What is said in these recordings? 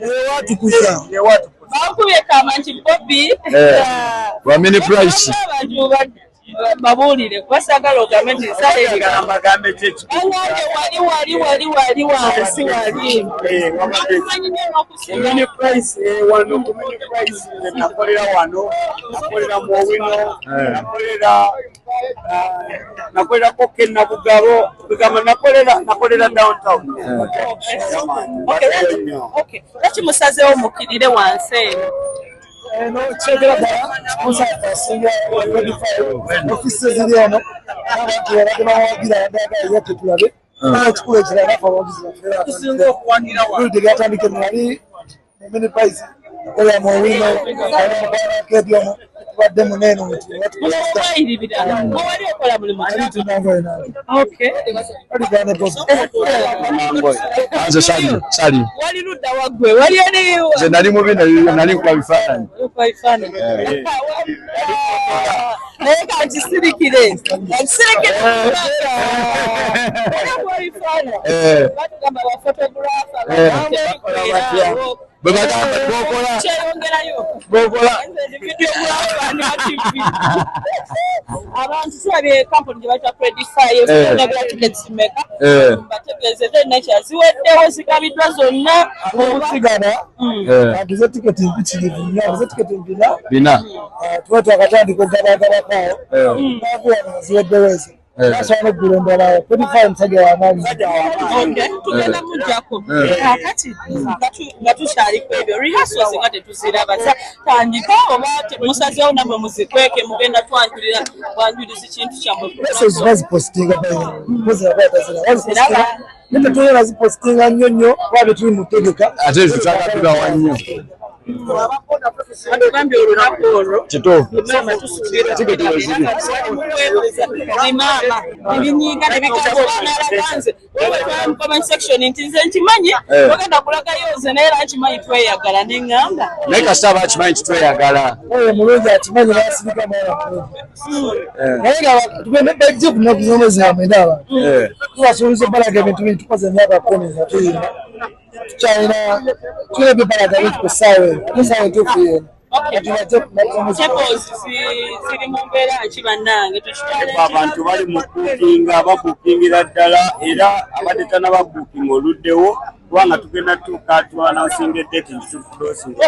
Ewatukuza. Bankubye kama nti Bobi Wa Mini Price. Abantu babuulire kuba saagala ogambe nti nsala ebigambo. Bagambe ki? Bannange, wali wali wali wali wansi wali. Bakumanyi nnyo n'okusinga. Mini Price, wano ku Mini Price nze nakolera wano, nakolera mu Owino, nakolerako ke Nabugabo, kugamba nakolera downtown. Okay, okay. Lwaki musazeewo mukkirire wansi eno? Eno kyogera ddala sponsor asinga ofisi ziri eno n'abantu babadde bawagira abadde yaffe tulabe ekikulu ekirala nafe abawagizi Tusinga okuwagira wano. baffe byatandike nali mu Mini Price nakolera mu Owino almubarakedi ono tubadde muneeno. Munawayiririra. Wali okola mulimu ki? Tunangoye nange. Oligane Bobi. Nze Salim, Salim. Wali ludda waggwe? Wali eri? Nze nali mubi, nali nkuba bifaananyi. Okuba bifaananyi. Naye kankisirikire, kankisirikire. Okuba bifaananyi. Batugamba ba photographer. Bwe bagamba twokola. Kyeyongerayo. Twokola. Videographer ne TV. Abantu tulabye kampuni gye bayita Credify nagula tickets meka? Bategeeze nature ziweddewo, zigabiddwa zonna oba? Okusigana agize tiketi mpitirivu nnyo, agize tiketi 400. 400. Tuba twakatandika okugabagabako awo nakuwano ziweddewo ezo. Nasobola n'okugula endala. 25 musajja wamaanyi. Okay, tugenda mujjako. Kakati nga tukyali ku ebyo, rehearsals nga tetuziraba, tandika oba musazeewo nammwe muzikweke, mugenda twanjulira bwanjulizi kintu kyammwe? Message bazipositinga baziraba, naye tetulina bazipositinga nnyo nnyo kuba betuli mu tegeka. Ate tutaka tugawa nnyo. Batugambye olunaku olwo. Kituufu. Maama, tusuubira Tiketi weziri. maama ebinyiiga nebikagobanaalaganze mu comment section nti nze nkimanyi ogenda kulagayo nze, naye era nkimanyi tweyagala neŋŋamba. Naye kasita bakimanyi kitweyagala. Oyo mulungi akimanyi n'asirika, mwana mulungi. Naye nga tugende bajje ku nnaku z'omwezi nga 9 abantu tubasuubiza obbalaga ebintu bingi. Tukoze emyaka 10 nga tuyina, tukyalina, tulina ebyobalaga bingi ku ssaawa eno, ate essaawa entuufu yeeno. Kati bajje ku nnaku z'omwezi. Tables ziri mu mbeera ki, bannange? Tukitwale nti Abantu bali mu buukinga, babuukingira ddala, era abadde tanababuukinga oluddewo kubanga tugenda tuuka twanansinga edate nti tukulosinga.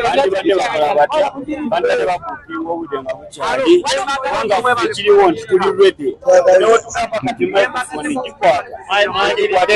Bandibadde bakola batya? Bandibadde babuukinga obudde nga bukyali, kubanga ffe ekiriwo nti tuli ready. Newetugamba kati microphone gikwata gikwata.